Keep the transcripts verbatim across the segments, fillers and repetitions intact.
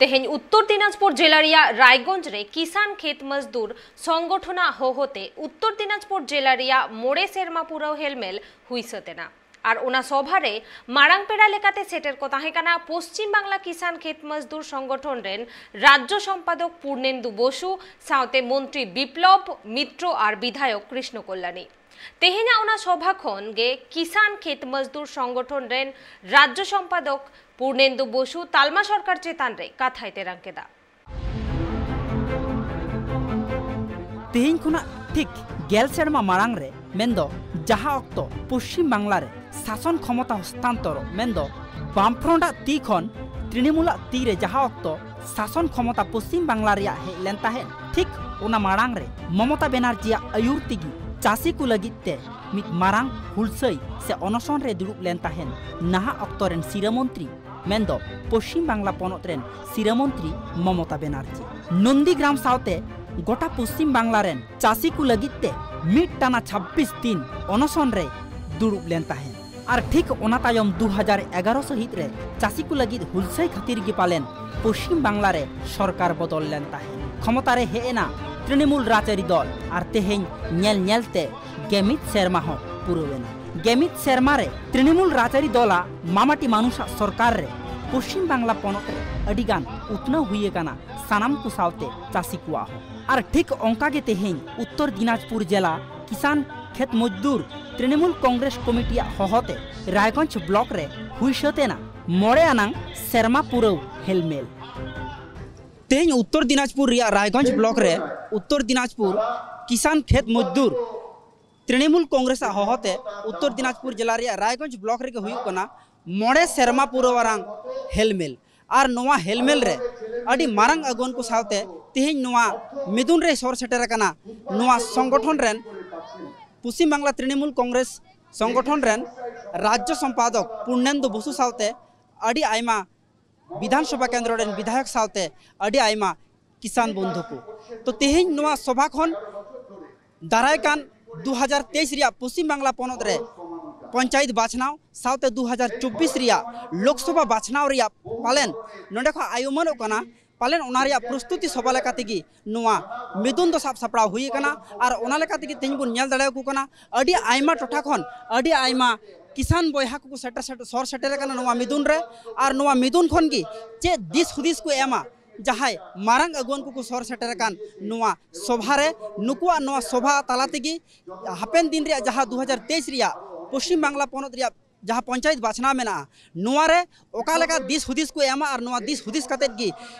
ᱛᱮᱦᱮᱧ ᱩᱛᱛᱚᱨ ᱫᱤᱱᱟᱡᱽᱯᱩᱨ ᱡᱮᱞᱟ ᱨᱮᱭᱟᱜ ᱨᱟᱭᱜᱚᱸᱡᱽ ᱨᱮ ᱠᱤᱥᱟᱱ ᱠᱷᱮᱛ ᱢᱚᱡᱫᱩᱨ ᱥᱚᱝᱜᱚᱴᱷᱚᱱᱟᱜ ᱦᱚᱦᱚᱛᱮ ᱩᱛᱛᱚᱨ ᱫᱤᱱᱟᱡᱽᱯᱩᱨ ᱡᱮᱞᱟ ᱨᱮᱭᱟᱜ ᱢᱚᱬᱮ ᱥᱮᱨᱢᱟ ᱯᱩᱨᱟᱹᱣ ᱦᱮᱞᱢᱮᱞ ᱦᱩᱭ ᱥᱟᱹᱛ ᱮᱱᱟ᱾ ᱟᱨ ᱚᱱᱟ ᱥᱚᱵᱷᱟ ᱨᱮ ᱢᱟᱨᱟᱝ ᱯᱮᱲᱟ ᱞᱮᱠᱟᱛᱮ ᱥᱮᱴᱮᱨ ᱠᱚ ᱛᱟᱦᱮᱸ ᱠᱟᱱᱟ ᱯᱚᱥᱪᱤᱢ ᱵᱟᱝᱞᱟ ᱠᱤᱥᱟᱱ ᱠᱷᱮᱛ ᱢᱚᱡᱫᱩᱨ ᱥᱚᱝᱜᱚᱴᱷᱚᱱ ᱨᱮᱱ ᱨᱟᱡᱽᱡᱚ ᱥᱚᱢᱯᱟᱫᱚᱠ ᱯᱩᱨᱱᱮᱱᱫᱩ ᱵᱚᱥᱩ ᱥᱟᱶᱛᱮ ᱢᱚᱱᱛᱨᱤ ᱵᱤᱯᱞᱚᱵ ᱢᱤᱛᱨᱚ ᱟᱨ ᱵᱤᱫᱷᱟᱭᱚᱠ ᱠᱨᱤᱥᱱᱚ ᱠᱚᱞᱞᱟᱱᱤ᱾ ᱛᱮᱦᱮᱧᱟᱜ ᱚᱱᱟ ᱥᱚᱵᱷᱟ ᱠᱷᱚᱱ ᱜᱮ ᱠᱤᱥᱟᱱ ᱠᱷᱮᱛ ᱢᱚᱡᱫᱩᱨ ᱥᱚᱝᱜᱚᱴᱷᱚᱱ ᱨᱮᱱ ᱨᱟᱡᱽᱡᱚ ᱥᱚᱢᱯᱟᱫᱚᱠ ᱯᱩᱨᱱᱮᱱᱫᱩ ᱵᱚᱥᱩ ᱛᱟᱞᱢᱟ ᱥᱚᱨᱠᱟᱨ ᱪᱮᱛᱟᱱ ᱨᱮ ᱠᱟᱛᱷᱟᱭ ᱛᱮᱨᱟᱝ ᱠᱮᱫᱟ᱾ ᱛᱮᱦᱮᱧ ᱠᱷᱚᱱᱟᱜ ᱴᱷᱤᱠ ᱜᱮᱞ ᱥᱮᱨᱢᱟ ᱢᱟᱲᱟᱝ ᱨᱮ, ᱢᱮᱱᱫᱚ ᱡᱟᱦᱟᱸ ᱚᱠᱛᱚ ᱯᱚᱥᱪᱤᱢ ᱵᱟᱝᱞᱟ ᱨᱮ ᱥᱟᱥᱚᱱ ᱠᱷᱚᱢᱚᱛᱟ ᱦᱚᱥᱛᱟᱱᱛᱚᱨᱚᱜ, ᱢᱮᱱᱫᱚ ᱵᱟᱢᱯᱷᱨᱚᱱᱴ ᱟᱜ ᱛᱤ ᱠᱷᱚᱱ ᱛᱨᱤᱱᱢᱩᱞ ᱟᱜ ᱛᱤ ᱨᱮ ᱡᱟᱦᱟᱸ ᱚᱠᱛᱚ ᱥᱟᱥᱚᱱ ᱠᱷᱚᱢᱚᱛᱟ ᱯᱚᱥᱪᱤᱢ ᱵᱟᱝᱞᱟ ᱨᱮᱭᱟᱜ ᱦᱮᱡ ᱞᱮᱱ ᱛᱟᱦᱮᱸᱫ, ᱴᱷᱤᱠ ᱚᱱᱟ ᱢᱟᱲᱟᱝ ᱨᱮ ᱢᱚᱢᱚᱛᱟ ᱵᱮᱱᱟᱨᱡᱤᱭᱟᱜ ᱟᱹᱭᱩᱨ ᱛᱮᱜᱮ ᱪᱟᱹᱥᱤ ᱠᱚ ᱞᱟᱹᱜᱤᱫ ᱛᱮ ᱢᱤᱫ ᱢᱟᱨᱟᱝ ᱦᱩᱞᱥᱟᱹᱭ ᱥᱮ ᱚᱱᱚᱥᱚᱱ ᱨᱮ ᱫᱩᱲᱩᱵ ᱞᱮᱱ ᱛᱟᱦᱮᱸᱫ ᱱᱟᱦᱟᱜ ᱚᱠᱛᱚ ᱨᱮᱱ ᱥᱤᱨᱟᱹ ᱢᱚᱱᱛᱨᱤ, ᱢᱮᱱᱫᱚ ᱯᱚᱥᱪᱤᱢ ᱵᱟᱝᱞᱟ ᱯᱚᱱᱚᱛ ᱨᱮᱱ ᱥᱤᱨᱟᱹ ᱢᱚᱱᱛᱨᱤ ᱢᱚᱢᱚᱛᱟ ᱵᱮᱱᱟᱨᱡᱤ᱾ ᱱᱚᱱᱫᱤᱜᱨᱟᱢ ᱥᱟᱶᱛᱮ ᱜᱚᱴᱟ ᱯᱚᱥᱪᱤᱢ ᱵᱟᱝᱞᱟ ᱨᱮᱱ ᱪᱟᱹᱥᱤ ᱠᱚ ᱞᱟᱹᱜᱤᱫ ᱛᱮ ᱢᱤᱫ ᱴᱟᱱᱟ ᱪᱷᱟᱵᱵᱤᱥ ᱫᱤᱱ ᱚᱱᱚᱥᱚᱱ ᱨᱮ ᱫᱩᱲᱩᱵ ᱞᱮᱱ ᱛᱟᱦᱮᱸᱫ᱾ ᱟᱨ ᱴᱷᱤᱠ ᱚᱱᱟ ᱛᱟᱭᱚᱢ ᱫᱩ ᱦᱟᱡᱟᱨ ᱮᱜᱟᱨᱚ ᱥᱟᱹᱦᱤᱛ ᱨᱮ ᱪᱟᱹᱥᱤ ᱠᱚ ᱞᱟᱹᱜᱤᱫ ᱦᱩᱞᱥᱟᱹᱭ ᱠᱷᱟᱹᱛᱤᱨ ᱜᱮ ᱯᱟᱞᱮᱱ ᱯᱚᱥᱪᱤᱢ ᱵᱟᱝᱞᱟ ᱨᱮ ᱥᱚᱨᱠᱟᱨ ᱵᱚᱫᱚᱞ ᱞᱮᱱ ᱛᱟᱦᱮᱸᱫ᱾ ᱠᱷᱚᱢᱚᱛᱟ ᱨᱮ ᱦᱮᱡ ᱮᱱᱟ ᱛᱨᱤᱱᱢᱩᱞ ᱨᱟᱡᱽᱟᱹᱨᱤ ᱫᱚᱞ, ᱟᱨ ᱛᱮᱦᱮᱧ ᱧᱮᱞ ᱧᱮᱞ ᱛᱮ ᱜᱮᱢᱤᱫ ᱥᱮᱨᱢᱟ ᱦᱚᱸ ᱯᱩᱨᱟᱹᱣ ᱮᱱᱟ᱾ ᱜᱮᱢᱤᱫ ᱥᱮᱨᱢᱟ ᱨᱮ ᱛᱨᱤᱱᱢᱩᱞ ᱨᱟᱡᱽᱟᱹᱨᱤ ᱫᱚᱞᱟᱜ ᱢᱟᱢᱟᱴᱤ ᱢᱟᱱᱩᱥᱟᱜ ᱥᱚᱨᱠᱟᱨ ᱨᱮ ᱯᱚᱥᱪᱤᱢ ᱵᱟᱝᱞᱟ ᱯᱚᱱᱚᱛ ᱨᱮ ᱟᱹᱰᱤᱜᱟᱱ ᱩᱛᱱᱟᱹᱣ ᱦᱩᱭ ᱟᱠᱟᱱᱟ, ᱥᱟᱱᱟᱢ ᱠᱚ ᱥᱟᱶᱛᱮ ᱪᱟᱹᱥᱤ ᱠᱚᱣᱟᱜ ᱦᱚᱸ᱾ ᱟᱨ ᱴᱷᱤᱠ ᱚᱱᱠᱟ ᱜᱮ ᱛᱮᱦᱮᱧ ᱩᱛᱛᱚᱨ ᱫᱤᱱᱟᱡᱽᱯᱩᱨ ᱡᱮᱞᱟ ᱠᱤᱥᱟᱱ ᱠᱷᱮᱛ ᱢᱚᱡᱫᱩᱨ ᱛᱨᱤᱱᱢᱩᱞ ᱠᱚᱝᱜᱨᱮᱥ ᱠᱚᱢᱤᱴᱤᱭᱟᱜ ᱦᱚᱦᱚᱛᱮ ᱨᱟᱭᱜᱚᱸᱡᱽ ᱵᱞᱚᱠ ᱨᱮ ᱦᱩᱭ ᱥᱟᱹᱛ ᱮᱱᱟ ᱢᱚᱬᱮ ᱟᱱᱟᱝ ᱥᱮᱨᱢᱟ ᱯᱩᱨᱟᱹᱣ ᱦᱮᱞᱢᱮᱞ᱾ ᱛᱮᱦᱮᱧ ᱩᱛᱛᱚᱨ ᱫᱤᱱᱟᱡᱽᱯᱩᱨ ᱨᱮᱭᱟᱜ ᱨᱟᱭᱜᱚᱸᱡᱽ ᱵᱞᱚᱠ ᱨᱮ ᱩᱛᱛᱚᱨ ᱫᱤᱱᱟᱡᱽᱯᱩᱨ ᱠᱤᱥᱟᱱ ᱠᱷᱮᱛ ᱢᱚᱡᱫᱩᱨ ᱛᱨᱤᱱᱢᱩᱞ ᱠᱚᱝᱜᱨᱮᱥ ᱟᱜ ᱦᱚᱦᱚᱛᱮ ᱩᱛᱛᱚᱨ ᱫᱤᱱᱟᱡᱽᱯᱩᱨ ᱡᱮᱞᱟ ᱨᱮᱭᱟᱜ ᱨᱟᱭᱜᱚᱸᱡᱽ ᱵᱞᱚᱠ ᱨᱮᱜᱮ ᱦᱩᱭᱩᱜ ᱠᱟᱱᱟ ᱢᱚᱬᱮ ᱥᱮᱨᱢᱟ ᱯᱩᱨᱟᱹᱣ ᱟᱨᱟᱝ ᱦᱮᱞᱢᱮᱞ᱾ ᱟᱨ ᱱᱚᱣᱟ ᱦᱮᱞᱢᱮᱞ ᱨᱮ ᱟᱹᱰᱤ ᱢᱟᱨᱟᱝ ᱟᱹᱜᱩᱣᱟᱹᱱ ᱠᱚ ᱥᱟᱶᱛᱮ ᱛᱮᱦᱮᱧ ᱱᱚᱣᱟ ᱢᱤᱫᱩᱱ ᱨᱮᱭ ᱥᱚᱨ ᱥᱮᱴᱮᱨ ᱟᱠᱟᱱᱟ ᱱᱚᱣᱟ ᱥᱚᱝᱜᱚᱴᱷᱚᱱ ᱨᱮᱱ, ᱯᱚᱥᱪᱤᱢ ᱵᱟᱝᱞᱟ ᱛᱨᱤᱱᱢᱩᱞ ᱠᱚᱝᱜᱨᱮᱥ ᱥᱚᱝᱜᱚᱴᱷᱚᱱ ᱨᱮᱱ ᱨᱟᱡᱽᱡᱚ ᱥᱚᱢᱯᱟᱫᱚᱠ ᱯᱩᱨᱱᱮᱱᱫᱩ ᱵᱚᱥᱩ ᱥᱟᱶᱛᱮ ᱟᱹᱰᱤ ᱟᱭᱢᱟ ᱵᱤᱫᱷᱟᱱ ᱥᱚᱵᱷᱟ ᱠᱮᱱᱫᱨᱚ ᱨᱮᱱ ᱵᱤᱫᱷᱟᱭᱚᱠ ᱥᱟᱶᱛᱮ ᱟᱹᱰᱤ ᱟᱭᱢᱟ ᱠᱤᱥᱟᱱ ᱵᱚᱱᱫᱷᱩ ᱠᱚ᱾ ᱛᱚ ᱛᱮᱦᱮᱧ ᱱᱚᱣᱟ ᱥᱚᱵᱷᱟ ᱠᱷᱚᱱ ᱫᱟᱨᱟᱭ ᱠᱟᱱ ᱫᱩ ᱦᱟᱡᱟᱨ ᱛᱮᱭᱤᱥ ᱨᱮᱭᱟᱜ ᱯᱚᱥᱪᱤᱢ ᱵᱟᱝᱞᱟ ᱯᱚᱱᱚᱛ ᱨᱮ ᱯᱚᱧᱪᱟᱭᱮᱛ ᱵᱟᱪᱷᱱᱟᱣ ᱥᱟᱶᱛᱮ ᱫᱩ ᱦᱟᱡᱟᱨ ᱪᱚᱵᱵᱤᱥ ᱨᱮᱭᱟᱜ ᱞᱳᱠᱥᱚᱵᱷᱟ ᱵᱟᱪᱷᱱᱟᱣ ᱨᱮᱭᱟᱜ ᱯᱟᱞᱮᱱ ᱱᱚᱰᱮ ᱠᱷᱚᱱ ᱟᱭ ᱩᱢᱟᱹᱱᱚᱜ ᱠᱟᱱᱟ, ᱯᱟᱞᱮᱱ ᱚᱱᱟ ᱨᱮᱭᱟᱜ ᱯᱨᱚᱥᱛᱩᱛᱤ ᱥᱚᱵᱷᱟ ᱞᱮᱠᱟ ᱛᱮᱜᱮ ᱱᱚᱣᱟ ᱢᱤᱫᱩᱱ ᱫᱚ ᱥᱟᱵ ᱥᱟᱯᱲᱟᱣ ᱦᱩᱭ ᱟᱠᱟᱱᱟ᱾ ᱟᱨ ᱚᱱᱟ ᱞᱮᱠᱟ ᱛᱮᱜᱮ ᱛᱮᱦᱮᱧ ᱵᱚᱱ ᱧᱮᱞ ᱫᱟᱲᱮᱭᱟᱠᱚ ᱠᱟᱱᱟ, ᱟᱹᱰᱤ ᱟᱭᱢᱟ ᱴᱚᱴᱷᱟ ᱠᱷᱚᱱ ᱟᱹᱰᱤ ᱟᱭᱢᱟ ᱠᱤᱥᱟᱱ ᱵᱚᱭᱦᱟ ᱠᱚᱠᱚ ᱥᱮᱴᱮᱨ, ᱥᱮᱴᱮᱨ, ᱥᱚᱨ ᱥᱮᱴᱮᱨ ᱟᱠᱟᱱᱟ ᱱᱚᱣᱟ ᱢᱤᱫᱩᱱ ᱨᱮ᱾ ᱟᱨ ᱱᱚᱣᱟ ᱢᱤᱫᱩᱱ ᱠᱷᱚᱱ ᱜᱮ ᱪᱮᱫ ᱫᱤᱥ ᱦᱩᱫᱤᱥ ᱠᱚ ᱮᱢᱟ ᱡᱟᱦᱟᱸᱭ ᱢᱟᱨᱟᱝ ᱟᱹᱜᱩᱣᱟᱹᱱ ᱠᱚᱠᱚ ᱥᱚᱨ ᱥᱮᱴᱮᱨ ᱟᱠᱟᱱ ᱱᱚᱣᱟ ᱥᱚᱵᱷᱟ ᱨᱮ, ᱱᱩᱠᱩᱣᱟᱜ ᱱᱚᱣᱟ ᱥᱚᱵᱷᱟ ᱛᱟᱞᱟ ᱛᱮᱜᱮ ᱦᱟᱯᱮᱱ ᱫᱤᱱ ᱨᱮᱭᱟᱜ ᱡᱟᱦᱟᱸ ᱫᱩ ᱦᱟᱡᱟᱨ ᱛᱮᱭᱤᱥ ᱨᱮᱭᱟᱜ ᱯᱚᱥᱪᱤᱢ ᱵᱟᱝᱞᱟ ᱯᱚᱱᱚᱛ ᱨᱮᱭᱟᱜ ᱡᱟᱦᱟᱸ ᱯᱚᱧᱪᱟᱭᱮᱛ ᱵᱟᱪᱷᱱᱟᱣ ᱢᱮᱱᱟᱜᱼᱟ, ᱱᱚᱣᱟ ᱨᱮ ᱚᱠᱟ ᱞᱮᱠᱟ ᱫᱤᱥ ᱦᱩᱫᱤᱥ ᱠᱚ ᱮᱢᱟ ᱟᱨ ᱱᱚᱣᱟ ᱫᱤᱥ ᱦᱩᱫᱤᱥ ᱠᱟᱛᱮᱫ ᱜᱮ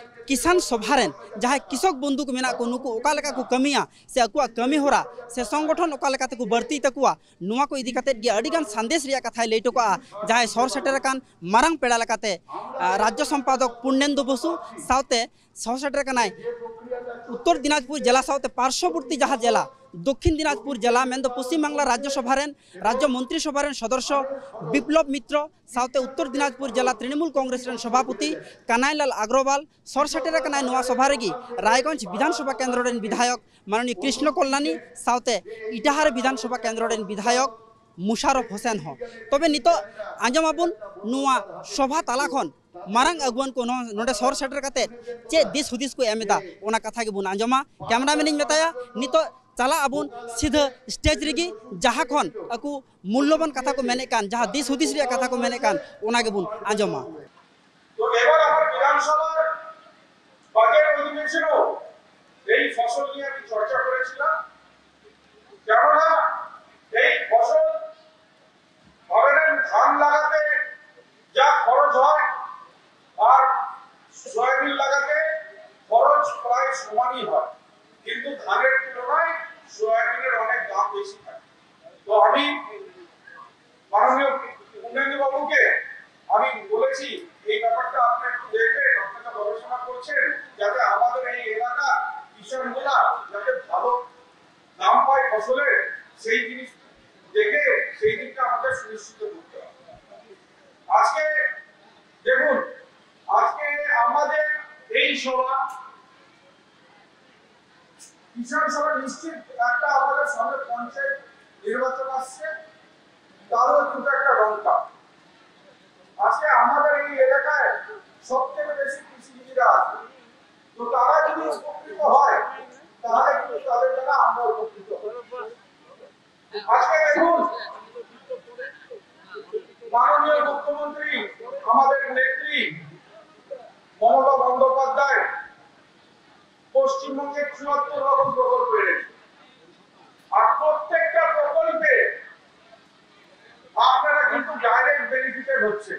ᱠᱤᱥᱟᱱ ᱥᱚᱵᱷᱟ ᱨᱮᱱ ᱡᱟᱦᱟᱸᱭ ᱠᱤᱥᱚᱠ ᱵᱚᱱᱫᱷᱩ ᱠᱚ ᱢᱮᱱᱟᱜ ᱠᱚ, ᱱᱩᱠᱩ ᱚᱠᱟ ᱞᱮᱠᱟ ᱠᱚ ᱠᱟᱹᱢᱤᱭᱟ ᱥᱮ ᱟᱠᱚᱣᱟᱜ ᱠᱟᱹᱢᱤ ᱦᱚᱨᱟ ᱥᱮ ᱥᱚᱝᱜᱚᱴᱷᱚᱱ ᱚᱠᱟ ᱞᱮᱠᱟ ᱛᱮᱠᱚ ᱵᱟᱹᱲᱛᱤᱭ ᱛᱟᱠᱚᱣᱟ, ᱱᱚᱣᱟ ᱠᱚ ᱤᱫᱤ ᱠᱟᱛᱮᱫ ᱜᱮ ᱟᱹᱰᱤᱜᱟᱱ ᱥᱟᱸᱫᱮᱥ ᱨᱮᱭᱟᱜ ᱠᱟᱛᱷᱟᱭ ᱞᱟᱹᱭ ᱦᱚᱴᱚ ᱠᱟᱜᱼᱟ ᱡᱟᱦᱟᱸᱭ ᱥᱚᱨ ᱥᱮᱴᱮᱨ ᱟᱠᱟᱱ ᱢᱟᱨᱟᱝ ᱯᱮᱲᱟ ᱞᱮᱠᱟᱛᱮ, ᱟ, ᱨᱟᱡᱽᱡᱚ ᱥᱚᱢᱯᱟᱫᱚᱠ ᱯᱩᱨᱱᱮᱱᱫᱩ ᱵᱚᱥᱩ ᱥᱟᱶᱛᱮ ᱥᱚᱦᱚ ᱥᱮᱴᱮᱨ ᱠᱟᱱᱟᱭ ᱩᱛᱛᱚᱨ ᱫᱤᱱᱟᱡᱽᱯᱩᱨ ᱡᱮᱞᱟ ᱥᱟᱶᱛᱮ ᱯᱟᱨᱥᱚᱵᱚᱨᱛᱤ ᱡᱟᱦᱟᱸ ᱡᱮᱞᱟ, ᱫᱚᱠᱠᱷᱤᱱ ᱫᱤᱱᱟᱡᱽᱯᱩᱨ ᱡᱮᱞᱟ, ᱢᱮᱱᱫᱚ ᱯᱚᱥᱪᱤᱢ ᱵᱟᱝᱞᱟ ᱨᱟᱡᱽᱡᱚ ᱥᱚᱵᱷᱟ ᱨᱮᱱ, ᱨᱟᱡᱽᱡᱚ ᱢᱚᱱᱛᱨᱤ ᱥᱚᱵᱷᱟ ᱨᱮᱱ ᱥᱚᱫᱚᱥᱥᱚ ᱵᱤᱯᱞᱚᱵ ᱢᱤᱛᱨᱚ ᱥᱟᱶᱛᱮ ᱩᱛᱛᱚᱨ ᱫᱤᱱᱟᱡᱽᱯᱩᱨ ᱡᱮᱞᱟ ᱛᱨᱤᱱᱢᱩᱞ ᱠᱚᱝᱜᱨᱮᱥ ᱨᱮᱱ ᱥᱚᱵᱷᱟᱯᱚᱛᱤ ᱠᱟᱱᱟᱭᱞᱟᱞ ᱟᱜᱨᱚᱣᱟᱞ ᱥᱚᱨ ᱥᱮᱴᱮᱨ ᱟᱠᱟᱱᱟᱭ ᱱᱚᱣᱟ ᱥᱚᱵᱷᱟ ᱨᱮᱜᱮ ᱨᱟᱭᱜᱚᱸᱡᱽ ᱵᱤᱫᱷᱟᱱ ᱥᱚᱵᱷᱟ ᱠᱮᱱᱫᱨᱚ ᱨᱮᱱ ᱵᱤᱫᱷᱟᱭᱚᱠ ᱢᱟᱱᱚᱱᱤᱭᱚ ᱠᱨᱤᱥᱱᱚ ᱠᱚᱞᱞᱟᱱᱤ ᱥᱟᱶᱛᱮ ᱤᱴᱟᱦᱟᱨ ᱵᱤᱫᱷᱟᱱ ᱥᱚᱵᱷᱟ ᱠᱮᱱᱫᱨᱚ ᱨᱮᱱ ᱵᱤᱫᱷᱟᱭᱚᱠ ᱢᱩᱥᱟᱨᱚᱯ ᱦᱳᱥᱮᱱ ᱦᱚᱸ᱾ ᱛᱚᱵᱮ ᱱᱤᱛᱚᱜ ᱟᱸᱡᱚᱢ ᱟᱵᱚᱱ ᱱᱚᱣᱟ ᱥᱚᱵᱷᱟ ᱛᱟᱞᱟ ᱠᱷᱚᱱ ᱢᱟᱨᱟᱝ ᱟᱹᱜᱩᱣᱟᱹᱱ ᱠᱚ ᱱᱚ-, ᱱᱚᱰᱮ ᱥᱚᱨ ᱥᱮᱴᱮᱨ ᱠᱟᱛᱮ ᱪᱮᱫ ᱫᱤᱥ ᱦᱩᱫᱤᱥ ᱠᱚ ᱮᱢ ᱮᱫᱟ, ᱚᱱᱟ ᱠᱟᱛᱷᱟ ᱜᱮᱵᱚᱱ ᱟᱸᱡᱚᱢᱟ᱾ ᱠᱮᱢᱨᱟᱢᱮᱱ ᱤᱧ ᱢᱮᱛᱟᱭᱟ, ᱱᱤᱛᱚᱜ ᱪᱟᱞᱟᱜ ᱟᱵᱚᱱ ᱥᱤᱫᱷᱟᱹ ᱥᱴᱮᱡᱽ ᱨᱮᱜᱮ, ᱡᱟᱦᱟᱸ ᱠᱷᱚᱱ ᱟᱠᱚ ᱢᱩᱞᱞᱚᱵᱟᱱ ᱠᱟᱛᱷᱟ ᱠᱚ ᱢᱮᱱᱮᱫ ᱠᱟᱱ, ᱡᱟᱦᱟᱸ ᱫᱤᱥ ᱦᱩᱫᱤᱥ ᱨᱮᱭᱟᱜ ᱠᱟᱛᱷᱟ ᱠᱚ ᱢᱮᱱᱮᱫ ᱠᱟᱱ, ᱚᱱᱟ ᱜᱮᱵᱚᱱ ᱟᱸᱡᱚᱢᱟ᱾ তো এবার আমার বিধানসভার বাজেট অধিবেশনেও এই ফসল নিয়ে আমি চর্চা করেছিলাম। কেননা এই ফসল, ধরে নেন, ধান লাগাতে যা খরচ হয় আর সয়াবিন লাগাতে খরচ প্রায় সমানই হয়, কিন্তু ধানের তুলনায় সয়াবিনের অনেক দাম বেশি থাকে। তো আমি মাননীয় উন্নয়ন বাবুকে আমি বলেছি, এই ব্যাপারটা আপনি একটু দেখবেন, আপনারা গবেষণা করছেন, যাতে আমাদের এই এলাকা কৃষকগুলা যাতে ভালো দাম পায় ফসলের, সেই জিনিস দেখে সেই দিকটা আমাদের সুনিশ্চিত করতে হবে। আজকে দেখুন, আজকে আমাদের এই সভা, কিষাণ সভা, নিশ্চিত একটা আমাদের সামনে পঞ্চায়েত নির্বাচন আসছে। তারও কিন্তু একটা দরকার। আজকে আমাদের এই এলাকায় সব থেকে বেশি কৃষিজীবীরা আছে। তো তারা যদি উপকৃত হয়, তাহলে কিন্তু তাদের দ্বারা আমরা উপকৃত হব। আজকে দেখুন, মাননীয় মুখ্যমন্ত্রী, আমাদের নেত্রী মমতা বন্দ্যোপাধ্যায় পশ্চিমবঙ্গের চুয়াত্তর রকম প্রকল্প এনেছে। আর প্রত্যেকটা প্রকল্পে আপনারা কিন্তু ডাইরেক্ট বেনিফিটেড হচ্ছে।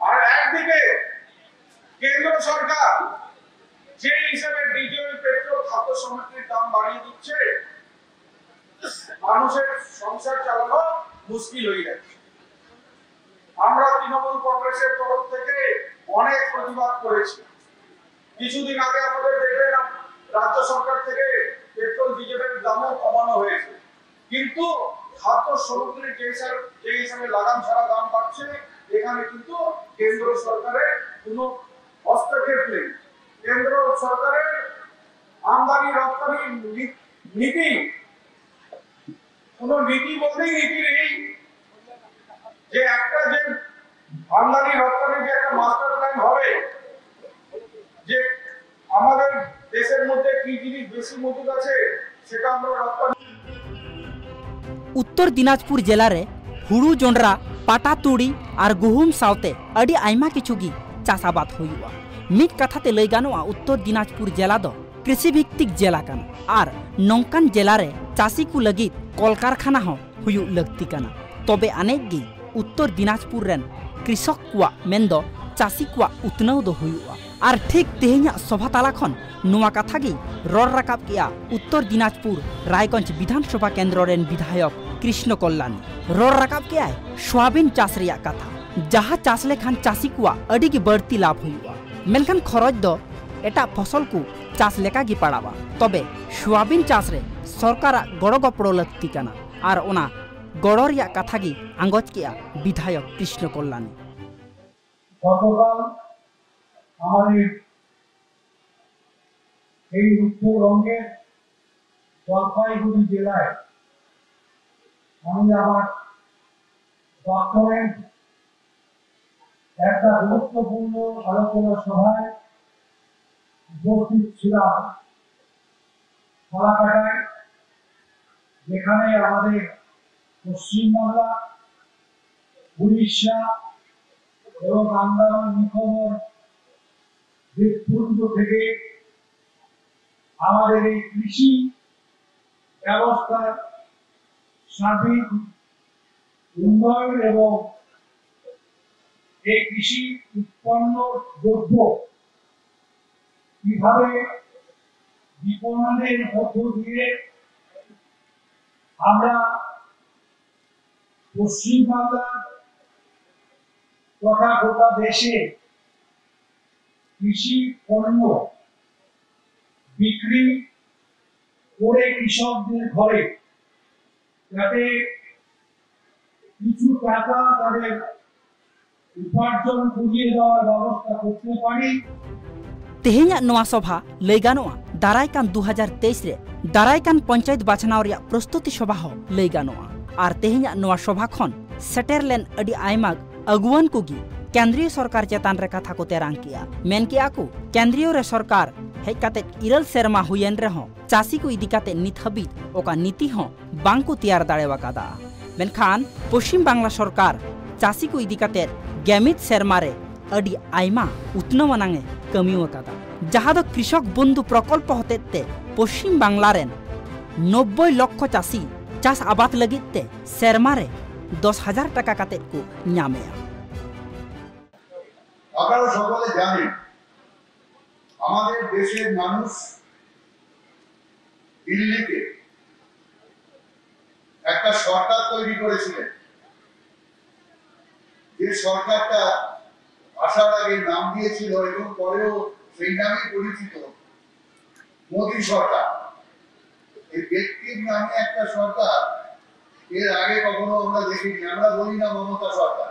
আর একদিকে কেন্দ্র সরকার যে হিসাবে ডিজেল, পেট্রোল, খাদ্য সামগ্রীর দাম বাড়িয়ে দিচ্ছে, মানুষের সংসার চালানো মুশকিল হয়ে যাচ্ছে। আমরা তৃণমূল কংগ্রেসের তরফ থেকে অনেক প্রতিবাদ করেছি। কিছুদিন আগে আমাদের দেখলেন, রাজ্য সরকার থেকে পেট্রোল ডিজেলের দামও কমানো হয়েছে, কিন্তু খাদ্য সামগ্রীর যে হিসাবে, যে হিসাবে লাগাম ছাড়া দাম বাড়ছে, এখানে কিন্তু কেন্দ্র সরকারের কোনো হস্তক্ষেপ নেই। কেন্দ্র সরকারের আমদানি রপ্তানি নি-, নীতি, কোনো নীতি বলতেই নীতি নেই। যে একটা যে আমদানি রপ্তানির যে একটা মাস্টার প্ল্যান হবে, যে আমাদের দেশের মধ্যে কি জিনিস বেশি মজুদ আছে, সেটা আমরা রপ্তানি ᱩᱛᱛᱚᱨ ᱫᱤᱱᱟᱡᱽᱯᱩᱨ ᱡᱮᱞᱟ ᱨᱮ ᱦᱩᱲᱩ, ᱡᱚᱱᱰᱨᱟ, ᱯᱟᱴᱟ, ᱛᱩᱲᱤ ᱟᱨ ᱜᱩᱦᱩᱢ ᱥᱟᱶᱛᱮ ᱟᱹᱰᱤ ᱟᱭᱢᱟ ᱠᱤᱪᱷᱩ ᱜᱮ ᱪᱟᱥ ᱟᱵᱟᱫ ᱦᱩᱭᱩᱜᱼᱟ᱾ ᱢᱤᱫ ᱠᱟᱛᱷᱟ ᱛᱮ ᱞᱟᱹᱭ ᱜᱟᱱᱚᱜᱼᱟ, ᱩᱛᱛᱚᱨ ᱫᱤᱱᱟᱡᱽᱯᱩᱨ ᱡᱮᱞᱟ ᱫᱚ ᱠᱨᱤᱥᱤ ᱵᱷᱤᱛᱛᱤᱠ ᱡᱮᱞᱟ ᱠᱟᱱᱟ ᱟᱨ ᱱᱚᱝᱠᱟᱱ ᱡᱮᱞᱟ ᱨᱮ ᱪᱟᱹᱥᱤ ᱠᱚ ᱞᱟᱹᱜᱤᱫ ᱠᱚᱞᱠᱟᱨᱠᱷᱟᱱᱟ ᱦᱚᱸ ᱦᱩᱭᱩᱜ ᱞᱟᱹᱠᱛᱤ ᱠᱟᱱᱟ᱾ ᱛᱚᱵᱮ ᱟᱹᱱᱤᱡ ᱜᱮ ᱩᱛᱛᱚᱨ ᱫᱤᱱᱟᱡᱽᱯᱩᱨ ᱨᱮᱱ ᱠᱨᱤᱥᱚᱠ ᱠᱚᱣᱟᱜ ᱢᱮᱱᱫᱚ ᱪᱟᱹᱥᱤ ᱠᱚᱣᱟᱜ ᱩᱛᱱᱟᱹᱣ ᱫᱚ ᱦᱩᱭᱩᱜᱼᱟ᱾ ᱟᱨ ᱴᱷᱤᱠ ᱛᱮᱦᱮᱧᱟᱜ ᱥᱚᱵᱷᱟ ᱛᱟᱞᱟ ᱠᱷᱚᱱ ᱱᱚᱣᱟ ᱠᱟᱛᱷᱟ ᱜᱮ ᱨᱚᱲ ᱨᱟᱠᱟᱵ ᱠᱮᱜᱼᱟ ᱩᱛᱛᱚᱨ ᱫᱤᱱᱟᱡᱽᱯᱩᱨ ᱨᱟᱭᱜᱚᱸᱡᱽ ᱵᱤᱫᱷᱟᱱ ᱥᱚᱵᱷᱟ ᱠᱮᱱᱫᱨᱚ ᱨᱮᱱ ᱵᱤᱫᱷᱟᱭᱚᱠ ᱠᱨᱤᱥᱱᱚ ᱠᱚᱞᱞᱟᱱᱤ᱾ ᱨᱚᱲ ᱨᱟᱠᱟᱵ ᱠᱮᱜᱼᱟᱭ ᱥᱚᱣᱟᱵᱤᱱ ᱪᱟᱥ ᱨᱮᱭᱟᱜ ᱠᱟᱛᱷᱟ, ᱡᱟᱦᱟᱸ ᱪᱟᱥ ᱞᱮᱠᱷᱟᱱ ᱪᱟᱹᱥᱤ ᱠᱚᱣᱟᱜ ᱟᱹᱰᱤ ᱜᱮ ᱵᱟᱹᱲᱛᱤ ᱞᱟᱵᱷ ᱦᱩᱭᱩᱜᱼᱟ, ᱢᱮᱱᱠᱷᱟᱱ ᱠᱷᱚᱨᱚᱪ ᱫᱚ ᱮᱴᱟᱜ ᱯᱷᱚᱥᱚᱞ ᱠᱚ ᱪᱟᱥ ᱞᱮᱠᱟ ᱜᱮ ᱯᱟᱲᱟᱣᱟ᱾ ᱛᱚᱵᱮ ᱥᱚᱣᱟᱵᱤᱱ ᱪᱟᱥ ᱨᱮ ᱥᱚᱨᱠᱟᱨᱟᱜ ᱜᱚᱲᱚ ᱜᱚᱯᱚᱲᱚ ᱞᱟᱹᱠᱛᱤ ᱠᱟᱱᱟ ᱟᱨ ᱚᱱᱟ ᱜᱚᱲᱚ ᱨᱮᱭᱟᱜ ᱠᱟᱛᱷᱟ ᱜᱮ ᱟᱸᱜᱚᱪ ᱠᱮᱜᱼᱟ ᱵᱤᱫᱷᱟᱭᱚᱠ ᱠᱨᱤᱥᱱᱚ ᱠᱚᱞᱞᱟᱱᱤ᱾ গতকাল আমাদের এই উত্তরবঙ্গের জলপাইগুড়ি জেলায় আমি আমার দপ্তরে একটা গুরুত্বপূর্ণ আলোচনা সভায় উপস্থিত ছিলাম ফালাকাটায়, যেখানে আমাদের পশ্চিমবাংলা, উড়িষ্যা এবং আন্দামান নিকোবর দ্বীপপুঞ্জ থেকে আমাদের এই কৃষি ব্যবস্থার সার্বিক উন্নয়ন এবং এই কৃষি উৎপন্ন দ্রব্য কিভাবে বিপণনের মধ্য দিয়ে আমরা পশ্চিমবাংলার তথা গোটা দেশে কৃষি পণ্য বিক্রি করে কৃষকদের ঘরে যাতে কিছু টাকা তাদের উপার্জন করিয়ে দেওয়ার ব্যবস্থা করতে পারি। ᱛᱮᱦᱮᱧᱟᱜ ᱱᱚᱣᱟ ᱥᱚᱵᱷᱟ ᱞᱟᱹᱭ ᱜᱟᱱᱚᱜᱼᱟ ᱫᱟᱨᱟᱭ ᱠᱟᱱ ᱫᱩ ᱦᱟᱡᱟᱨ ᱛᱮᱭᱤᱥ ᱨᱮ ᱫᱟᱨᱟᱭ ᱠᱟᱱ ᱯᱚᱧᱪᱟᱭᱮᱛ ᱵᱟᱪᱷᱱᱟᱣ ᱨᱮᱭᱟᱜ ᱯᱨᱚᱥᱛᱩᱛᱤ ᱥᱚᱵᱷᱟ ᱦᱚᱸ ᱞᱟᱹᱭ ᱜᱟᱱᱚᱜᱼᱟ᱾ ᱟᱨ ᱛᱮᱦᱮᱧᱟᱜ ᱱᱚᱣᱟ ᱥᱚᱵᱷᱟ ᱠᱷᱚᱱ ᱥᱮᱴᱮᱨ ᱞᱮᱱ ᱟᱹᱰᱤ ᱟᱭᱢᱟ ᱟᱹᱜᱩᱣᱟᱹᱱ ᱠᱚᱜᱮ ᱠᱮᱱᱫᱨᱤᱭᱚ ᱥᱚᱨᱠᱟᱨ ᱪᱮᱛᱟᱱ ᱨᱮ ᱠᱟᱛᱷᱟ ᱠᱚ ᱛᱮᱨᱟᱝ ᱠᱮᱜᱼᱟ᱾ ᱢᱮᱱ ᱠᱮᱜᱼᱟ ᱠᱚ, ᱠᱮᱱᱫᱨᱤᱭᱚ ᱨᱮ ᱥᱚᱨᱠᱟᱨ ᱦᱮᱡ ᱠᱟᱛᱮ ᱤᱨᱟᱹᱞ ᱥᱮᱨᱢᱟ ᱦᱩᱭᱮᱱ ᱨᱮᱦᱚᱸ ᱪᱟᱹᱥᱤ ᱠᱚ ᱤᱫᱤ ᱠᱟᱛᱮ ᱱᱤᱛ ᱦᱟᱹᱵᱤᱡ ᱚᱠᱟ ᱱᱤᱛᱤ ᱦᱚᱸ ᱵᱟᱝ ᱠᱚ ᱛᱮᱭᱟᱨ ᱫᱟᱲᱮ ᱟᱠᱟᱫᱟ᱾ ᱢᱮᱱᱠᱷᱟᱱ ᱯᱚᱪᱷᱤᱢ ᱵᱟᱝᱞᱟ ᱥᱚᱨᱠᱟᱨ ᱪᱟᱹᱥᱤ ᱠᱚ ᱤᱫᱤ ᱠᱟᱛᱮ ᱜᱮᱢᱤᱛ ᱥᱮᱨᱢᱟ ᱨᱮ ᱟᱹᱰᱤ ᱟᱭᱢᱟ ᱩᱛᱱᱟᱹᱣ ᱟᱱᱟᱝ ᱮ ᱠᱟᱹᱢᱤ ᱟᱠᱟᱫᱟ, ᱡᱟᱦᱟᱸ ᱫᱚ ᱠᱨᱤᱥᱚᱠ ᱵᱚᱱᱫᱷᱩ ᱯᱨᱚᱠᱚᱞᱯᱚ ᱦᱚᱛᱮᱡ ᱛᱮ ᱯᱚᱪᱷᱤᱢ ᱵᱟᱝᱞᱟ ᱨᱮᱱ ᱱᱚᱵᱵᱳᱭ ᱞᱚᱠᱠᱷᱚ ᱪᱟᱹᱥᱤ ᱪᱟᱥ ᱟᱵᱟᱫ ᱞᱟᱹᱜᱤᱫ ᱛᱮ ᱥᱮᱨᱢᱟ ᱨᱮ ᱫᱚᱥ ᱦᱟᱡᱟᱨ ᱴᱟᱠᱟ ᱠᱟᱛᱮ ᱠᱚ ᱧᱟᱢᱮᱜᱼᱟ᱾ আপনারা সকলে জানেন, আমাদের দেশের মানুষ দিল্লিতে একটা সরকার তৈরি করেছিলেন, যে সরকারটা আসার আগে নাম দিয়েছিল এবং পরেও সেই নামেই পরিচিত মোদী সরকার। এই ব্যক্তির নামে একটা সরকার এর আগে কখনো আমরা দেখিনি। আমরা বলি না মমতা সরকার,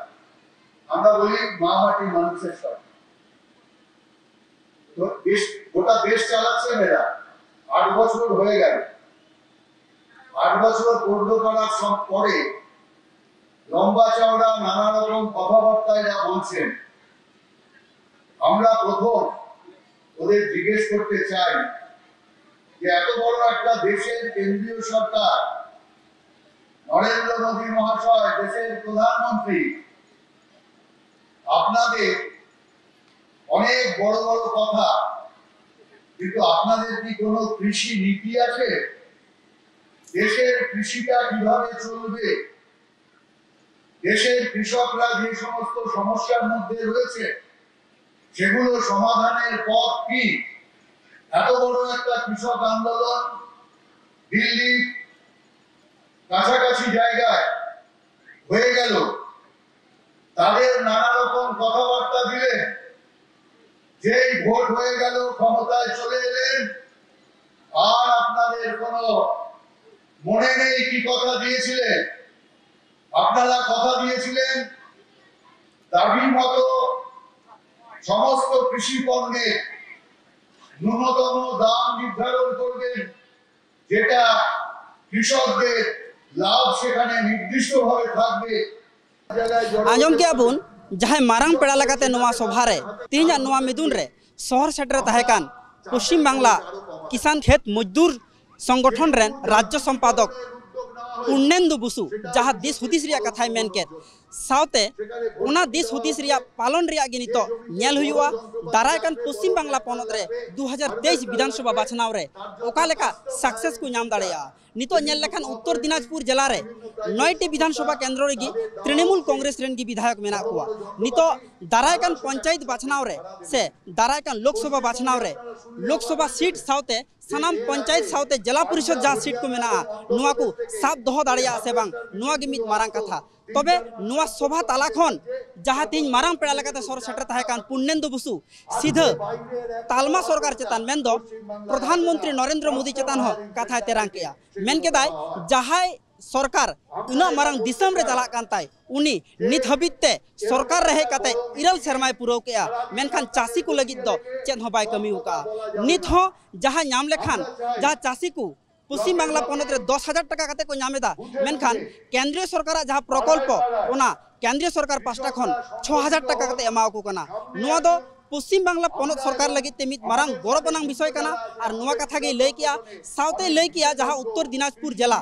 আমরা বলি মা মাটি মানুষের সরকার। তো দেশ, গোটা দেশ চালাচ্ছেন এরা, আট বছর হয়ে গেল। আট বছর পূর্ণ করার সব পরে লম্বা চওড়া নানা রকম কথাবার্তা এরা বলছেন। আমরা প্রথম ওদের জিজ্ঞেস করতে চাই যে এত বড় একটা দেশের কেন্দ্রীয় সরকার, নরেন্দ্র মোদী মহাশয় দেশের প্রধানমন্ত্রী, আপনাদের অনেক বড় বড় কথা, কিন্তু আপনাদের কি কোনো কৃষি নীতি আছে? দেশের কৃষিটা কিভাবে চলবে? দেশের কৃষকরা যে সমস্ত সমস্যার মধ্যে রয়েছে, সেগুলো সমাধানের পথ কি? এত বড় একটা কৃষক আন্দোলন দিল্লির কাছাকাছি জায়গায় হয়ে গেল, তাদের নানা রকম কথাবার্তা দিলেন, যেই ভোট হয়ে গেল, ক্ষমতায় চলে এলেন, আর আপনাদের কোনো মনে নেই কি কথা দিয়েছিলেন। আপনারা কথা দিয়েছিলেন দাবি মতো সমস্ত কৃষি পণ্যের ন্যূনতম দাম নির্ধারণ করবেন, যেটা কৃষকদের লাভ সেখানে নির্দিষ্টভাবে থাকবে। ᱟᱸᱡᱚᱢ ᱠᱮᱜᱼᱟ ᱵᱚᱱ, ᱡᱟᱦᱟᱸᱭ ᱢᱟᱨᱟᱝ ᱯᱮᱲᱟ ᱞᱮᱠᱟᱛᱮ ᱱᱚᱣᱟ ᱥᱚᱵᱷᱟ ᱨᱮ, ᱛᱮᱦᱮᱧᱟᱜ ᱱᱚᱣᱟ ᱢᱤᱫᱩᱱ ᱨᱮ ᱥᱚᱦᱚᱨ ᱥᱮᱴᱮᱨ ᱛᱟᱦᱮᱸ ᱠᱟᱱ ᱯᱚᱥᱪᱤᱢ ᱵᱟᱝᱞᱟ ᱠᱤᱥᱟᱱ ᱠᱷᱮᱛ ᱢᱚᱡᱫᱩᱨ ᱥᱚᱝᱜᱚᱴᱷᱚᱱ ᱨᱮᱱ ᱨᱟᱡᱽᱡᱚ ᱥᱚᱢᱯᱟᱫᱚᱠ ᱯᱩᱨᱱᱮᱱᱫᱩ ᱵᱚᱥᱩ ᱡᱟᱦᱟᱸ ᱫᱤᱥ ᱦᱩᱫᱤᱥ ᱨᱮᱭᱟᱜ ᱠᱟᱛᱷᱟᱭ ᱢᱮᱱ ᱠᱮᱫ, ᱥᱟᱶᱛᱮ ᱚᱱᱟ ᱫᱤᱥ ᱦᱩᱫᱤᱥ ᱨᱮᱭᱟᱜ ᱯᱟᱞᱚᱱ ᱨᱮᱭᱟᱜ ᱜᱮ ᱱᱤᱛᱚᱜ ᱧᱮᱞ ᱦᱩᱭᱩᱜᱼᱟ᱾ ᱫᱟᱨᱟᱭ ᱠᱟᱱ ᱯᱚᱥᱪᱤᱢ ᱵᱟᱝᱞᱟ ᱯᱚᱱᱚᱛ ᱨᱮ ᱫᱩ ᱦᱟᱡᱟᱨ ᱛᱮᱭᱤᱥ ᱵᱤᱫᱷᱟᱱ ᱥᱚᱵᱷᱟ ᱵᱟᱪᱷᱱᱟᱣ ᱨᱮ ᱚᱠᱟ ᱞᱮᱠᱟ ᱥᱟᱠᱥᱮᱥ ᱠᱚ ᱧᱟᱢ ᱫᱟᱲᱮᱭᱟᱜᱼᱟ᱾ ᱱᱤᱛᱚᱜ ᱧᱮᱞ ᱞᱮᱠᱷᱟᱱ ᱩᱛᱛᱚᱨ ᱫᱤᱱᱟᱡᱽᱯᱩᱨ ᱡᱮᱞᱟ ᱨᱮ ᱱᱚᱭᱴᱤ ᱵᱤᱫᱷᱟᱱ ᱥᱚᱵᱷᱟ ᱠᱮᱱᱫᱨᱚ ᱨᱮᱜᱮ ᱛᱨᱤᱱᱢᱩᱞ ᱠᱚᱝᱜᱨᱮᱥ ᱨᱮᱱ ᱜᱮ ᱵᱤᱫᱷᱟᱭᱚᱠ ᱢᱮᱱᱟᱜ ᱠᱚᱣᱟ᱾ ᱱᱤᱛᱚᱜ ᱫᱟᱨᱟᱭ ᱠᱟᱱ ᱯᱚᱧᱪᱟᱭᱮᱛ ᱵᱟᱪᱷᱱᱟᱣ ᱨᱮ ᱥᱮ ᱫᱟᱨᱟᱭ ᱠᱟᱱ ᱞᱳᱠᱥᱚᱵᱷᱟ ᱵᱟᱪᱷᱱᱟᱣ ᱨᱮ ᱞᱳᱠᱥᱚᱵᱷᱟ ᱥᱤᱴ ᱥᱟᱶᱛᱮ ᱥᱟᱱᱟᱢ ᱯᱚᱧᱪᱟᱭᱮᱛ ᱥᱟᱶᱛᱮ ᱡᱮᱞᱟ ᱯᱚᱨᱤᱥᱚᱫ ᱡᱟᱦᱟᱸ ᱥᱤᱴ ᱠᱚ ᱢᱮᱱᱟᱜᱼᱟ, ᱱᱚᱣᱟ ᱠᱚ ᱥᱟᱵ ᱫᱚᱦᱚ ᱫᱟᱲᱮᱭᱟᱜᱼᱟ ᱥᱮ ᱵᱟᱝ, ᱱᱚᱣᱟ ᱜᱮ ᱢᱤᱫ ᱢᱟᱨᱟᱝ ᱠᱟᱛᱷᱟ᱾ ᱛᱚᱵᱮ ᱱᱚᱣᱟ ᱥᱚᱵᱷᱟ ᱛᱟᱞᱟ ᱠᱷᱚᱱ ᱡᱟᱦᱟᱸ ᱛᱮᱦᱮᱧ ᱢᱟᱨᱟᱝ ᱯᱮᱲᱟ ᱞᱮᱠᱟᱛᱮ ᱥᱚᱨ ᱥᱮᱴᱮᱨ ᱛᱟᱦᱮᱸ ᱠᱟᱱ ᱯᱩᱨᱱᱮᱱᱫᱩ ᱵᱚᱥᱩ ᱥᱤᱫᱷᱟᱹ ᱛᱟᱞᱢᱟ ᱥᱚᱨᱠᱟᱨ ᱪᱮᱛᱟᱱ ᱢᱮᱱᱫᱚ ᱯᱨᱚᱫᱷᱟᱱ ᱢᱚᱱᱛᱨᱤ ᱱᱚᱨᱮᱱᱫᱨᱚ ᱢᱳᱫᱤ ᱪᱮᱛᱟᱱ ᱦᱚᱸ ᱠᱟᱛᱷᱟᱭ ᱛᱮᱨᱟᱝ ᱠᱮᱜᱼᱟ᱾ ᱢᱮᱱ ᱠᱮᱫᱟᱭ, ᱡᱟᱦᱟᱸᱭ ᱥᱚᱨᱠᱟᱨ ᱩᱱᱟᱹᱜ ᱢᱟᱨᱟᱝ ᱫᱤᱥᱚᱢ ᱨᱮ ᱪᱟᱞᱟᱜ ᱠᱟᱱ ᱛᱟᱭ, ᱩᱱᱤ ᱱᱤᱛ ᱦᱟᱹᱵᱤᱡ ᱛᱮ ᱥᱚᱨᱠᱟᱨ ᱨᱮ ᱦᱮᱡ ᱠᱟᱛᱮ ᱤᱨᱟᱹᱞ ᱥᱮᱨᱢᱟᱭ ᱯᱩᱨᱟᱹᱣ ᱠᱮᱜᱼᱟ, ᱢᱮᱱᱠᱷᱟᱱ ᱪᱟᱹᱥᱤ ᱠᱚ ᱞᱟᱹᱜᱤᱫ ᱫᱚ ᱪᱮᱫ ᱦᱚᱸ ᱵᱟᱭ ᱠᱟᱹᱢᱤ ᱟᱠᱟᱫᱼᱟ᱾ ᱱᱤᱛ ᱦᱚᱸ ᱡᱟᱦᱟᱸ ᱧᱟᱢ ᱞᱮᱠᱷᱟᱱ ᱡᱟᱦᱟᱸ ᱪᱟᱹᱥᱤ ᱠᱚ ᱯᱚᱥᱪᱤᱢ ᱵᱟᱝᱞᱟ ᱯᱚᱱᱚᱛ ᱨᱮ ᱫᱚᱥ ᱦᱟᱡᱟᱨ ᱴᱟᱠᱟ ᱠᱟᱛᱮ ᱠᱚ ᱧᱟᱢ ᱮᱫᱟ, ᱢᱮᱱᱠᱷᱟᱱ ᱠᱮᱱᱫᱨᱤᱭᱚ ᱥᱚᱨᱠᱟᱨᱟᱜ ᱡᱟᱦᱟᱸ ᱯᱨᱚᱠᱚᱞᱯᱚ, ᱚᱱᱟ ᱠᱮᱱᱫᱨᱤᱭᱚ ᱥᱚᱨᱠᱟᱨ ᱯᱟᱦᱴᱟ ᱠᱷᱚᱱ ᱪᱷᱚ ᱦᱟᱡᱟᱨ ᱴᱟᱠᱟ ᱠᱟᱛᱮ ᱮᱢᱟ ᱠᱚ ᱠᱟᱱᱟ᱾ ᱱᱚᱣᱟ ᱫᱚ ᱯᱚᱥᱪᱤᱢ ᱵᱟᱝᱞᱟ ᱯᱚᱱᱚᱛ ᱥᱚᱨᱠᱟᱨ ᱞᱟᱹᱜᱤᱫ ᱛᱮ ᱢᱤᱫ ᱢᱟᱨᱟᱝ ᱜᱚᱨᱚᱵᱽ ᱟᱱᱟᱝ ᱵᱤᱥᱚᱭ ᱠᱟᱱᱟ᱾ ᱟᱨ ᱱᱚᱣᱟ ᱠᱟᱛᱷᱟ ᱜᱮᱭ ᱞᱟᱹᱭ ᱠᱮᱜᱼᱟ, ᱥᱟᱶᱛᱮᱭ ᱞᱟᱹᱭ ᱠᱮᱜᱼᱟ ᱡᱟᱦᱟᱸ ᱩᱛᱛᱚᱨ ᱫᱤᱱᱟᱡᱽᱯᱩᱨ ᱡᱮᱞᱟ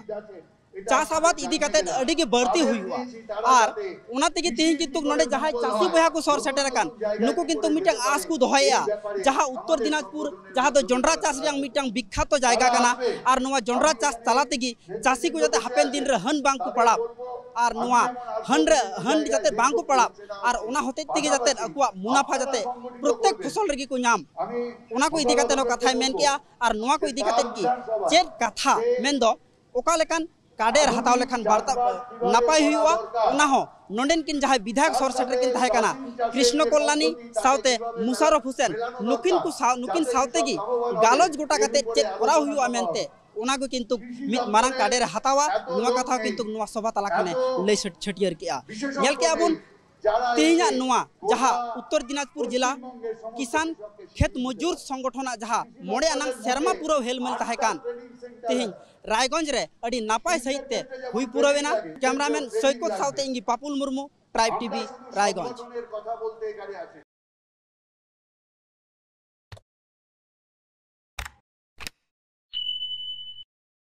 ᱪᱟᱥ ᱟᱵᱟᱫ ᱤᱫᱤ ᱠᱟᱛᱮ ᱟᱹᱰᱤ ᱜᱮ ᱵᱟᱹᱲᱛᱤ ᱦᱩᱭᱩᱜᱼᱟ᱾ ᱟᱨ ᱚᱱᱟ ᱛᱮᱜᱮ ᱛᱮᱦᱮᱧ ᱠᱤᱱᱛᱩ ᱱᱚᱰᱮ ᱡᱟᱦᱟᱸᱭ ᱪᱟᱹᱥᱤ ᱵᱚᱭᱦᱟ ᱠᱚ ᱥᱚᱨ ᱥᱮᱴᱮᱨ ᱟᱠᱟᱱ, ᱱᱩᱠᱩ ᱠᱤᱱᱛᱩ ᱢᱤᱫᱴᱟᱝ ᱟᱸᱥ ᱠᱚ ᱫᱚᱦᱚᱭᱮᱜᱼᱟ, ᱡᱟᱦᱟᱸ ᱩᱛᱛᱚᱨ ᱫᱤᱱᱟᱡᱽᱯᱩᱨ, ᱡᱟᱦᱟᱸ ᱫᱚ ᱡᱚᱱᱰᱨᱟ ᱪᱟᱥ ᱨᱮᱭᱟᱜ ᱢᱤᱫᱴᱟᱝ ᱵᱤᱠᱠᱷᱟᱛᱚ ᱡᱟᱭᱜᱟ ᱠᱟᱱᱟ, ᱟᱨ ᱱᱚᱣᱟ ᱡᱚᱱᱰᱨᱟ ᱪᱟᱥ ᱛᱟᱞᱟ ᱛᱮᱜᱮ ᱪᱟᱹᱥᱤ ᱠᱚ ᱡᱟᱛᱮ ᱦᱟᱯᱮᱱ ᱫᱤᱱ ᱨᱮ ᱦᱟᱹᱱ ᱵᱟᱝ ᱠᱚ ᱯᱟᱲᱟᱜ, ᱟᱨ ᱱᱚᱣᱟ ᱦᱟᱹᱱ ᱨᱮ, ᱦᱟᱹᱱ ᱡᱟᱛᱮ ᱵᱟᱝ ᱠᱚ ᱯᱟᱲᱟᱜ, ᱟᱨ ᱚᱱᱟ ᱦᱚᱛᱮᱡ ᱛᱮᱜᱮ ᱡᱟᱛᱮ ᱟᱠᱚᱣᱟᱜ ᱢᱩᱱᱟᱯᱷᱟ ᱡᱟᱛᱮ ᱯᱨᱚᱛᱮᱠ ᱯᱷᱚᱥᱚᱞ ᱨᱮᱜᱮ ᱠᱚ ᱧᱟᱢ, ᱚᱱᱟ ᱠᱚ ᱤᱫᱤ ᱠᱟᱛᱮ ᱦᱚᱸ ᱠᱟᱛᱷᱟᱭ ᱢᱮᱱ ᱠᱮᱜᱼᱟ᱾ ᱟᱨ ᱱᱚᱣᱟ ᱠᱚ ᱤᱫᱤ ᱠᱟᱛᱮ ᱜᱮ ᱪᱮᱫ ᱠᱟᱛᱷᱟ, ᱢᱮᱱᱫᱚ ᱚᱠᱟ ᱞᱮᱠᱟᱱ ᱠᱟᱰᱮᱨ ᱦᱟᱛᱟᱣ ᱞᱮᱠᱷᱟᱱ ᱵᱟᱨᱛᱟ ᱱᱟᱯᱟᱭ ᱦᱩᱭᱩᱜᱼᱟ, ᱚᱱᱟ ᱦᱚᱸ ᱱᱚᱰᱮᱱ ᱠᱤᱱ ᱡᱟᱦᱟᱸᱭ ᱵᱤᱫᱷᱟᱭᱚᱠ ᱥᱚᱨ ᱥᱮᱴᱮᱨ ᱠᱤᱱ ᱛᱟᱦᱮᱸ ᱠᱟᱱᱟ, ᱠᱨᱤᱥᱱᱚ ᱠᱚᱞᱞᱟᱱᱤ ᱥᱟᱶᱛᱮ ᱢᱩᱥᱟᱨᱚᱯ ᱦᱩᱥᱮᱱ, ᱱᱩᱠᱤᱱ ᱠᱚ ᱥᱟᱶ, ᱱᱩᱠᱤᱱ ᱥᱟᱶᱛᱮ ᱜᱮ ᱜᱟᱞᱚᱪ ᱜᱚᱴᱟ ᱠᱟᱛᱮ ᱪᱮᱫ ᱠᱚᱨᱟᱣ ᱦᱩᱭᱩᱜᱼᱟ ᱢᱮᱱᱛᱮ, ᱚᱱᱟ ᱜᱮ ᱠᱤᱱᱛᱩ ᱢᱤᱫ ᱢᱟᱨᱟᱝ ᱠᱟᱰᱮᱨ ᱮ ᱦᱟᱛᱟᱣᱟ᱾ ᱱᱚᱣᱟ ᱠᱟᱛᱷᱟ ᱦᱚᱸ ᱠᱤᱱᱛᱩ ᱱᱚᱣᱟ ᱥᱚᱵᱷᱟ ᱛᱟᱞᱟ ᱠᱷᱚᱱᱮ ᱞᱟᱹᱭ ᱪᱷᱟᱹᱴ-, ᱪᱷᱟᱹᱴᱭᱟᱹᱨ ᱠᱮᱜᱼᱟ᱾ ᱧᱮᱞ ᱠᱮᱜᱼᱟ ᱵᱚᱱ ᱛᱮᱦᱮᱧᱟᱜ ᱱᱚᱣᱟ ᱡᱟᱦᱟᱸ ᱩᱛᱛᱚᱨ ᱫᱤᱱᱟᱡᱽᱯᱩᱨ ᱡᱮᱞᱟ ᱠᱤᱥᱟᱱ ᱠᱷᱮᱛ ᱢᱚᱡᱩᱨ ᱥᱚᱝᱜᱚᱴᱷᱚᱱᱟᱜ ᱡᱟᱦᱟᱸ ᱢᱚᱬᱮ ᱟᱱᱟᱝ ᱥᱮᱨᱢᱟ ᱯᱩᱨᱟᱹᱣ ᱦᱮᱞᱢᱮᱞ ᱛᱟᱦᱮᱸ ᱠᱟᱱ, ᱛᱮᱦᱮᱧ ᱨᱟᱭᱜᱚᱸᱡᱽ ᱨᱮ ᱟᱹᱰᱤ ᱱᱟᱯᱟᱭ ᱥᱟᱺᱦᱤᱡ ᱛᱮ ᱦᱩᱭ ᱯᱩᱨᱟᱹᱣ ᱮᱱᱟ᱾ ᱠᱮᱢᱨᱟᱢᱮᱱ ᱥᱚᱭᱠᱚᱛ ᱥᱟᱶᱛᱮ ᱤᱧ ᱜᱮ ᱯᱟᱯᱩᱞ ᱢᱩᱨᱢᱩ, ᱴᱨᱟᱭᱤᱵᱽ ᱴᱤᱵᱷᱤ, ᱨᱟᱭᱜᱚᱸᱡᱽ᱾